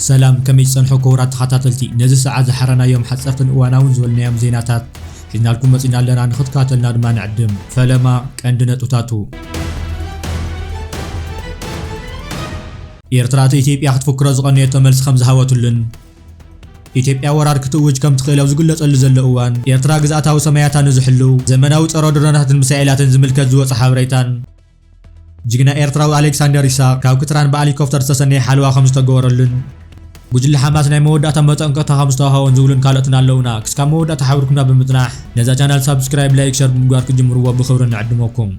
ሰላም፣ ከመይ ጸንሑ ክቡራት ተኸታተልቲ? ነዚ ሰዓት ዝሓረናዮም ሓጸርትን እዋናውን ዝበልናዮም ዜናታት ሒዝናልኩም መጺና ኣለና። ንኽትከታተልና ድማ ንዕድም። ፈለማ ቀንዲ ነጥብታቱ። ኤርትራ እቲ ኢትዮጵያ ክትፍክሮ ዝቐነየቶ መልሲ ከም ዝሃበትሉን ኢትዮጵያ ወራር ክትእውጅ ከም ትኽእል ኣብ ዝግለጸሉ ዘሎ እዋን፣ ኤርትራ ግዝኣታዊ ሰማያታ ንዝሕሉ ዘመናዊ ጸረ ድሮናትን ሚሳኤላትን ዝምልከት ዝወጸ ሓበሬታን፣ ጅግና ኤርትራዊ ኣሌክሳንደር ይስሐቅ ካብ ክትራን ብኣሊኮፕተር ዝተሰነየ ሓለዋ ከም ዝተገበረሉን፣ ጉጅለ ሓማስ ናይ መወዳእታ መጠንቀቕታ ከም ዝተዋሃቦን ዝብሉን ካልኦትን ኣለውና። ክስካብ መወዳእታ ሓቢርኩምና ብምጽናሕ፣ ነዛ ቻናል ሳብስክራይብ፣ ላይክ፣ ሸር ብምግባር ክትጅምርዎ ብኽብሪ ንዕድመኩም።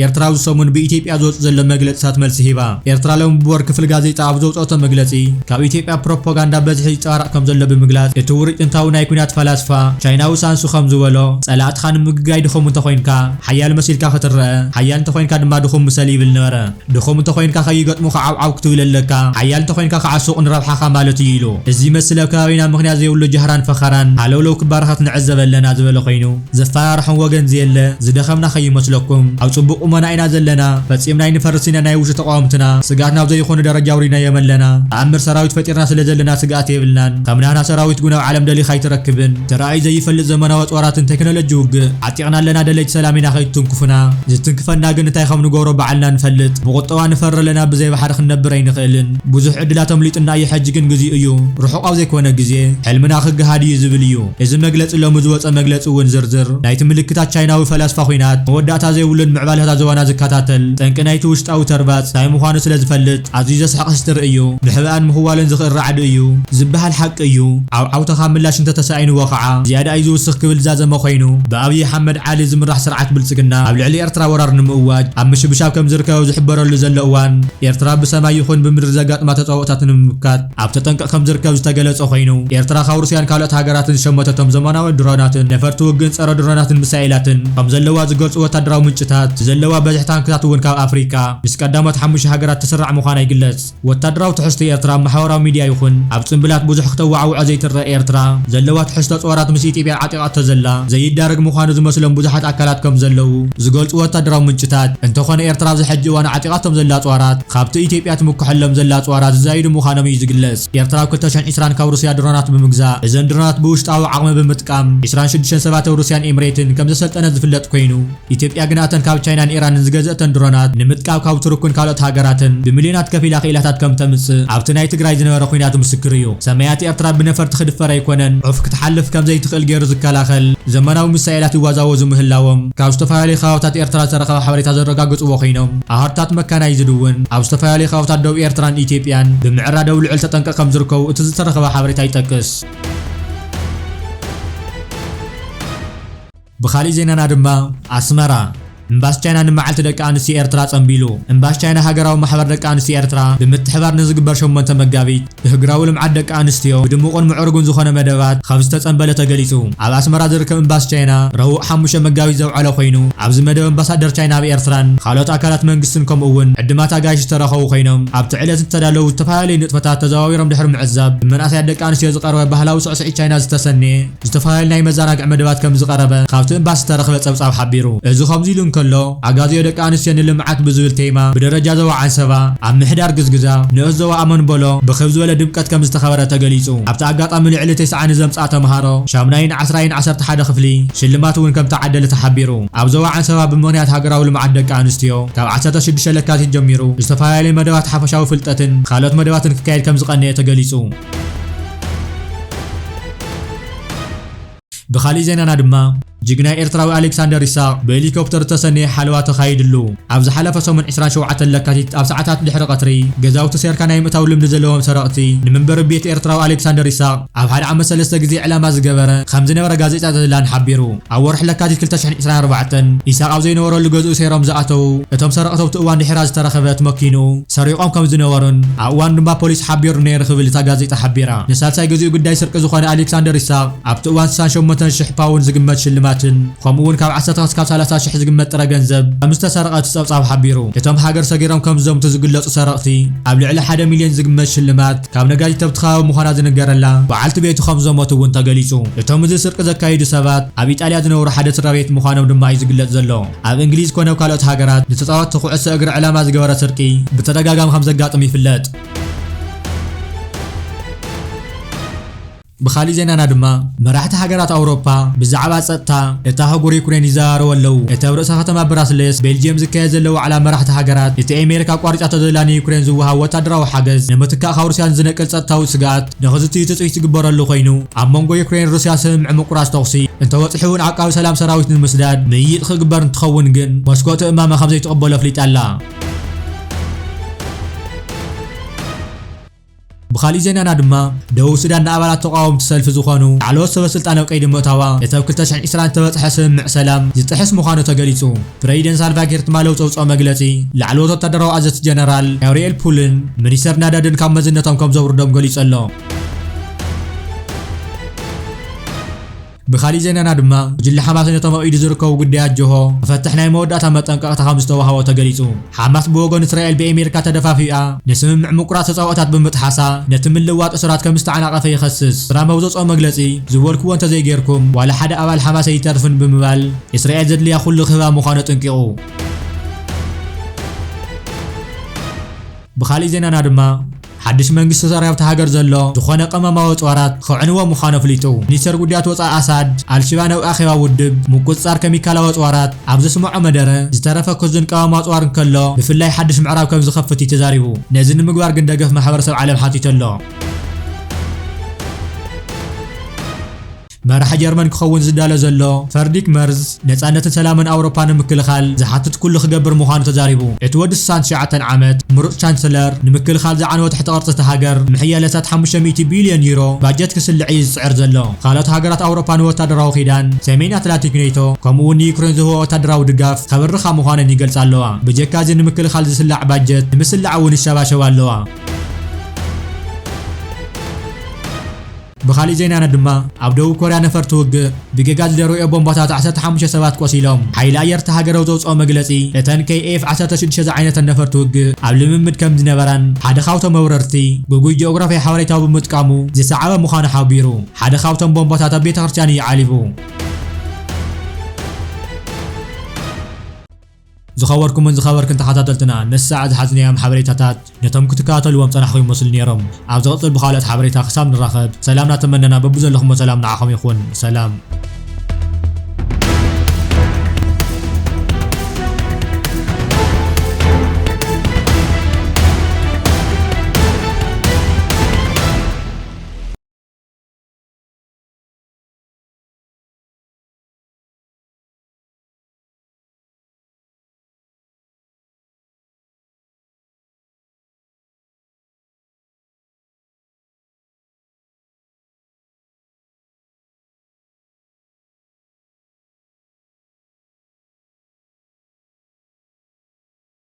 ኤርትራ ኣብዚ ሰሙን ብኢትዮጵያ ዝወጽእ ዘሎ መግለጽታት መልሲ ሂባ። ኤርትራ ሎሚ ብወር ክፍሊ ጋዜጣ ኣብ ዘውጽኦቶ መግለጺ፣ ካብ ኢትዮጵያ ፕሮፓጋንዳ በዝሒ ይጻረቕ ከም ዘሎ ብምግላጽ፣ እቲ ውሩይ ጥንታዊ ናይ ኲናት ፈላስፋ ቻይናዊ ሳንሱ ከም ዝበሎ፣ ጸላእትኻ ንምግጋይ ድኹም እንተኾይንካ፣ ሓያል መሲልካ ክትረአ፣ ሓያል እንተኾይንካ ድማ ድኹም ምሰል ይብል ነበረ። ድኹም እንተኾይንካ ከይገጥሙኻ ዓውዓው ክትብል ኣለካ፣ ሓያል እንተኾይንካ ከዓ ሱቕ ንረብሓኻ ማለት እዩ ኢሉ። እዚ ይመስል ኣብ ከባቢና ምኽንያት ዘይብሉ ጃህራን ፈኸራን ሃለውለው ክባራኸት ንዕዘብ ኣለና ዝበለ ኮይኑ፣ ዘፈራርሖም ወገን ዘየለ፣ ዝደኸምና ከይመስለኩም፣ ኣብ ጽቡቕ ቁመና ኢና ዘለና፣ ፈጺምና ኣይንፈርስ ኢና ናይ ውሽጢ ተቃወምትና፣ ስግኣት ናብ ዘይኾነ ደረጃ ኣውሪድናዮም ኣለና። ተኣምር ሰራዊት ፈጢርና ስለ ዘለና ስግኣት የብልናን። ከም ናህና ሰራዊት እውን ኣብ ዓለም ደሊኻ ኣይትረክብን። ተራእዩ ዘይፈልጥ ዘመናዊ ኣጽዋራትን ቴክኖሎጂ ውግእ ዓጢቕና ኣለና። ደለይቲ ሰላም ኢና ከይትትንክፉና። ዝትንክፈና ግን እንታይ ከም ንገብሮ ባዕልና ንፈልጥ። ብቁጠባ ንፈሪ ኣለና፣ ብዘይ ባሕሪ ክንነብር ኣይንኽእልን። ብዙሕ ዕድላት ኣምሊጡና እዩ፣ ሕጂ ግን ግዜኡ እዩ። ርሑቕ ኣብ ዘይኮነ ግዜ ሕልምና ክገሃድ እዩ ዝብል እዩ። እዚ መግለጺ ሎሚ ዝወጸ መግለጺ እውን ዝርዝር ናይቲ ምልክታት ቻይናዊ ፈላስፋ ኲናት መወዳእታ ዘይብሉን ምዕባለታት ዞባና ዝከታተል ጠንቂ ናይቲ ውሽጣዊ ተርባጽ እንታይ ምዃኑ ስለ ዝፈልጥ ኣዝዩ ዘስሕቕ ሂስትሪ እዩ። ንሕበኣን ምኽዋልን ዝኽእል ራዕዲ እዩ ዝበሃል ሓቂ እዩ። ዓውዓውታ ካብ ምላሽ እንተተሳኢንዎ ኸዓ ዝያዳ እዩ ዝውስኽ ክብል ዝዛዘመ ኮይኑ፣ ብኣብይ ኣሕመድ ዓሊ ዝምራሕ ስርዓት ብልጽግና ኣብ ልዕሊ ኤርትራ ወራር ንምእዋጅ ኣብ ምሽብሻብ ከም ዝርከብ ኣብ ዝሕበረሉ ዘሎ እዋን፣ ኤርትራ ብሰማይ ይኹን ብምድሪ ዘጋጥማ ተጻብኦታት ንምምካት ኣብ ተጠንቀቕ ከም ዝርከብ ዝተገለጸ ኮይኑ፣ ኤርትራ ካብ ሩስያን ካልኦት ሃገራትን ዝሸመተቶም ዘመናዊ ድሮናትን ነፈርቲ ውግእን ጸረ ድሮናትን ሚሳኤላትን ከም ዘለዋ ዝገልጹ ወታደራዊ ምንጭታት፣ ዘለዋ በዝሒ ታንክታት እውን ካብ ኣፍሪቃ ምስ ቀዳሞት ሓሙሽተ ሃገራት ትስራዕ ምዃና ይግለጽ። ወታደራዊ ትሕዝቶ ኤርትራ ኣብ ማሕበራዊ ሚድያ ይኹን ኣብ ጽምብላት ብዙሕ ክተዋዕውዖ ዘይትረአ ኤርትራ፣ ዘለዋ ትሕዝቶ ኣጽዋራት ምስ ኢትዮጵያ ዓጢቓቶ ዘላ ዘይዳረግ ምዃኑ ዝመስሎም ብዙሓት ኣካላት ከም ዘለዉ ዝገልጹ ወታደራዊ ምንጭታት፣ እንተኾነ ኤርትራ ኣብዚ ሕጂ እዋን ዓጢቓቶም ዘላ ኣጽዋራት፣ ካብቲ ኢትዮጵያ ትምክሐሎም ዘላ ኣጽዋራት ዝዛይዱ ምዃኖም እዩ ዝግለጽ። ኤርትራ ኣብ ክልተ ሽሕን ዕስራን ካብ ሩስያ ድሮናት ብምግዛእ፣ እዘን ድሮናት ብውሽጣዊ ዓቕሚ ብምጥቃም፣ ዕስራን ሽዱሽተን ሰባት ኣብ ሩስያን ኤምሬትን ከም ዘሰልጠነት ዝፍለጥ ኮይኑ፣ ኢትዮጵያ ግና እተን ካብ ቻይናን ኢራንን ዝገዘእተን ድሮናት ንምጥቃም ካብ ቱርክን ካልኦት ሃገራትን ብሚልዮናት ከፊላ ክኢላታት ከም ተምጽእ ኣብቲ ናይ ትግራይ ዝነበረ ኲናት ምስክር እዩ። ሰማያት ኤርትራ ብነፈርቲ ክድፈር ኣይኮነን፣ ዑፍ ክትሓልፍ ከም ዘይትኽእል ገይሩ ዝከላኸል ዘመናዊ ሚሳኤላት ይዋዛወዙ ምህላዎም ካብ ዝተፈላለዩ ከባብታት ኤርትራ ዝተረኸበ ሓበሬታ ዘረጋግጽዎ ኮይኖም፣ ኣሃዱታት መካናይዝድ እውን ኣብ ዝተፈላለዩ ከባብታት ደቡብ ኤርትራን ኢትዮጵያን ብምዕራድ ኣብ ልዑል ተጠንቀቕ ከም ዝርከቡ እቲ ዝተረኸበ ሓበሬታ ይጠቅስ። ብኻሊእ ዜናና ድማ፣ ኣስመራ፣ እምባሲ ቻይና ንመዓልቲ ደቂ ኣንስትዮ ኤርትራ ጸንቢሉ። እምባሲ ቻይና ሃገራዊ ማሕበር ደቂ ኣንስትዮ ኤርትራ ብምትሕባር ንዝግበር ሸሞንተ መጋቢት ብህግራዊ ልምዓት ደቂ ኣንስትዮ ብድሙቕን ምዕሩግን ዝኾነ መደባት ከም ዝተጸንበለ ተገሊጹ። ኣብ ኣስመራ ዝርከብ እምባሲ ቻይና ረቡዕ ሓሙሽተ መጋቢት ዘውዓለ ኮይኑ፣ ኣብዚ መደብ ኣምባሳደር ቻይና ኣብ ኤርትራን ካልኦት ኣካላት መንግስትን ከምኡ እውን ዕድማት ኣጋይሽ ዝተረኸቡ ኮይኖም፣ ኣብቲ ዕለት ዝተዳለዉ ዝተፈላለዩ ንጥፈታት ተዘዋዊሮም ድሕሪ ምዕዛብ፣ ብመንእሰያት ደቂ ኣንስትዮ ዝቐረበ ባህላዊ ስዕስዒት ቻይና ዝተሰነየ ዝተፈላለዩ ናይ መዘናግዒ መደባት ከም ዝቐረበ ካብቲ ኤምባሲ ዝተረኽበ ጸብጻብ ሓቢሩ። እዚ ከምዚ ኢሉ እንከሎ፣ ኣጋዝዮ ደቂ ኣንስትዮ ንልምዓት ብዝብል ቴማ ብደረጃ ዞባ ዓንሰባ፣ ኣብ ምሕዳር ግዝግዛ፣ ንኡስ ዞባ ኣመንበሎ ብኽብ ዝበለ ድምቀት ከም ዝተኸበረ ተገሊጹ። ኣብቲ ኣጋጣሚ ልዕሊ ተስዓ ንዘምጽኣ ተምሃሮ፣ ሻሙናይን ዓስራይን ዓሰርተ ሓደ ክፍሊ፣ ሽልማት እውን ከም ተዓደለ ተሓቢሩ። ኣብ ዞባ ዓንሰባ ብምኽንያት ሃገራዊ ልምዓት ደቂ ኣንስትዮ፣ ካብ ዓሰርተ ሽዱሽተ ለካቲት ጀሚሩ፣ ዝተፈላለዩ መደባት ሓፈሻዊ ፍልጠትን ካልኦት መደባትን ክካየድ ከም ዝቐነየ ተገሊጹ። ብኻሊእ ዜናና ድማ፣ ጅግና ኤርትራዊ ኣሌክሳንደር ይስሐቅ ብሄሊኮፕተር ዝተሰነየ ሓለዋ ተኻይድሉ። ኣብ ዝሓለፈ ሰሙን ዕስራን ሸውዓተን ለካቲት ኣብ ሰዓታት ድሕሪ ቀትሪ፣ ገዛውቲ ሴርካ ናይ ምእታው ልምዲ ዘለዎም ሰረቕቲ፣ ንመንበሪ ቤት ኤርትራዊ ኣሌክሳንደር ይስሐቅ ኣብ ሓደ ዓመት ሰለስተ ግዜ ዕላማ ዝገበረ ከም ዝነበረ ጋዜጣ ዘ ሄድላይን ሓቢሩ። ኣብ ወርሒ ለካቲት ክልተ ሽሕን ዕስራን ኣርባዕተን፣ ይስሐቅ ኣብ ዘይነበረሉ ገዝኡ ሴሮም ዝኣተዉ እቶም ሰረቕቲ፣ ኣብቲ እዋን ድሒራ ዝተረኸበት መኪንኡ ሰሪቖም ከም ዝነበሩን ኣብ እዋን ድማ ፖሊስ ሓቢሩ ነይሩ ክብል እታ ጋዜጣ ሓቢራ። ንሳልሳይ ግዜኡ ግዳይ ስርቂ ዝኾነ ኣሌክሳንደር ይስሐቅ ኣብቲ እዋን ስሳን ሸሞንተን ሽሕ ፓውንድ ዝግመት ሽልማት ትን ከምኡ እውን ካብ ዓሰርተ ክሳብ ሰላሳ ሽሕ ዝግመት ጥረ ገንዘብ ከም ዝተሰረቐ እቲ ጸብጻብ ሓቢሩ። እቶም ሃገር ሰጊሮም ከም ዝዘምቱ ዝግለጹ ሰረቕቲ ኣብ ልዕሊ ሓደ ሚልዮን ዝግመት ሽልማት ካብ ነጋዲት ኣብ ትኸባቢ ምዃና ዝንገረላ በዓልቲ ቤቱ ከም ዝዘመቱ እውን ተገሊጹ። እቶም እዚ ስርቂ ዘካየዱ ሰባት ኣብ ኢጣልያ ዝነብሩ ሓደ ስድራ ቤት ምዃኖም ድማ እዩ ዝግለጽ ዘሎ። ኣብ እንግሊዝ ኮነ ኣብ ካልኦት ሃገራት ንተጻወትቲ ኩዕሶ እግሪ ዕላማ ዝገበረ ስርቂ ብተደጋጋሚ ከም ዘጋጥም ይፍለጥ። ብኻሊእ ዜናና ድማ መራሕቲ ሃገራት ኣውሮፓ ብዛዕባ ጸጥታ እታ ኣህጉር ዩክሬን ይዘራረቡ ኣለዉ። እቲ ኣብ ርእሰ ከተማ ብራስሌስ ቤልጅየም ዝካየድ ዘሎ ዋዕላ መራሕቲ ሃገራት እቲ ኣሜሪካ ኣቋሪጻቶ ዘላ ንዩክሬን ዝወሃብ ወታደራዊ ሓገዝ ንምትካእ ካብ ሩስያ ንዝነቅል ጸጥታዊ ስግኣት ንኽዝትዩ ትጽቢት ዝግበረሉ ኮይኑ ኣብ መንጎ ዩክሬን ሩስያ ስምምዕ ምቁራጽ ተኹሲ እንተበጺሑ እውን ዓቃቢ ሰላም ሰራዊት ንምስዳድ ምይይጥ ክግበር እንትኸውን ግን ሞስኮ እቲ እማመ ከም ዘይትቕበሎ ኣፍሊጣ ኣላ። ብኻሊእ ዜናና ድማ ደቡብ ሱዳን ንኣባላት ተቓወምቲ ሰልፊ ዝኾኑ ላዕለዎት ሰበ ስልጣን ኣብ ቀይዲ ምእታዋ እቲ ኣብ ክልተ ሽሕን ዕስራን ዝተበጽሐ ስምምዕ ሰላም ዝጥሕስ ምዃኑ ተገሊጹ። ፕረዚደንት ሳልቫኪር ትማሊ ኣብ ዘውጽኦ መግለጺ ላዕለዎት ወታደራዊ ኣዘዝቲ ጀነራል ጋብርኤል ፑልን ሚኒስተር ናዳድን ካብ መዝነቶም ከም ዘውርዶም ገሊጹ ኣሎ። ብኻሊእ ዜናና ድማ ጉጅለ ሓማስ ነቶም ኣብ ኢዱ ዝርከቡ ጉዳያት ጆሆ ክፈትሕ ናይ መወዳእታ መጠንቀቕታ ከም ዝተዋህቦ ተገሊጹ። ሓማስ ብወገኑ እስራኤል ብኣሜሪካ ተደፋፊኣ ንስምምዕ ምቁራጽ ተጻብኦታት ብምጥሓሳ ነቲ ምልዋጥ እሱራት ከም ዝተዓናቐፈ ይኸስስ። ትራምፕ ኣብ ዘውጽኦ መግለጺ ዝበልክዎ እንተዘይጌርኩም ዋላ ሓደ ኣባል ሓማስ ኣይተርፍን ብምባል እስራኤል ዘድልያ ኩሉ ክህባ ምዃኑ ኣጠንቂቑ። ብኻሊእ ዜናና ድማ ሓድሽ መንግስቲ ሶርያ ኣብታ ሃገር ዘሎ ዝኾነ ቀመማዊ ኣጽዋራት ከዕንዎ ምዃኑ ኣፍሊጡ። ሚኒስተር ጉዳያት ወጻኢ ኣሳድ ኣልሽባ ናብ ኣኼባ ውድብ ምቁጽጻር ከሚካላዊ ኣጽዋራት ኣብ ዘስምዖ መደረ ዝተረፈ ክዝን ቀመማዊ ኣጽዋር እንከሎ ብፍላይ ሓድሽ ምዕራብ ከም ዝኸፍት እዩ ተዛሪቡ። ነዚ ንምግባር ግን ደገፍ ማሕበረሰብ ዓለም ሓቲቱ ኣሎ። መራሒ ጀርመን ክኸውን ዝዳሎ ዘሎ ፈርዲክ መርዝ ነጻነትን ሰላምን ኣውሮፓ ንምክልኻል ዝሓትት ኩሉ ክገብር ምዃኑ ተዛሪቡ። እቲ ወዲ ስሳን ትሽዓተን ዓመት ምሩጽ ቻንስለር ንምክልኻል ዝዓነወ ትሕቲ ቅርጺ እታ ሃገር ምሕያል እሳት ሓሙሽተ ሚእቲ ቢልዮን ዩሮ ባጀት ክስልዕ እዩ ዝጽዕር ዘሎ። ካልኦት ሃገራት ኣውሮፓ ንወታደራዊ ኪዳን ሰሜን ኣትላንቲክ ኔቶ ከምኡ እውን ንዩክሬን ዝህቦ ወታደራዊ ድጋፍ ከበርኻ ምዃነን ይገልጻ ኣለዋ። ብጀካ እዚ ንምክልኻል ዝስላዕ ባጀት ንምስላዕ እውን ይሸባሸባ ኣለዋ። ብኻሊእ ዜናና ድማ ኣብ ደቡብ ኮርያ ነፈርቲ ውግእ ብጌጋ ዝደርበዮ ቦምባታት ዓሰርተ ሓሙሽተ ሰባት ቆሲሎም። ሓይሊ ኣየር እታ ሃገር ኣብ ዘውፅኦ መግለፂ እተን ኬይ ኤፍ ዓሰርተ ሽዱሽተ ዝዓይነተን ነፈርቲ ውግእ ኣብ ልምምድ ከም ዝነበራን ሓደ ካብቶም መብረርቲ ግጉይ ጂኦግራፊያዊ ሓበሬታ ብምጥቃሙ ዝሰዓበ ምዃኑ ሓቢሩ። ሓደ ካብቶም ቦምባታት ኣብ ቤተ ክርስቲያን እዩ ዓሊቡ። ዝኸበርኩምን ዝኸበርክን ተኸታተልትና፣ ነዚ ሰዓት ዝሓዝናዮም ሓበሬታታት ነቶም ክትከታተልዎም ጸናሕኩም ይመስሉ ነይሮም። ኣብ ዝቕጽል ብኻልኦት ሓበሬታ ክሳብ ንራኸብ፣ ሰላም እናተመነና በብዘለኹሞ ሰላም ንዓኹም ይኹን። ሰላም።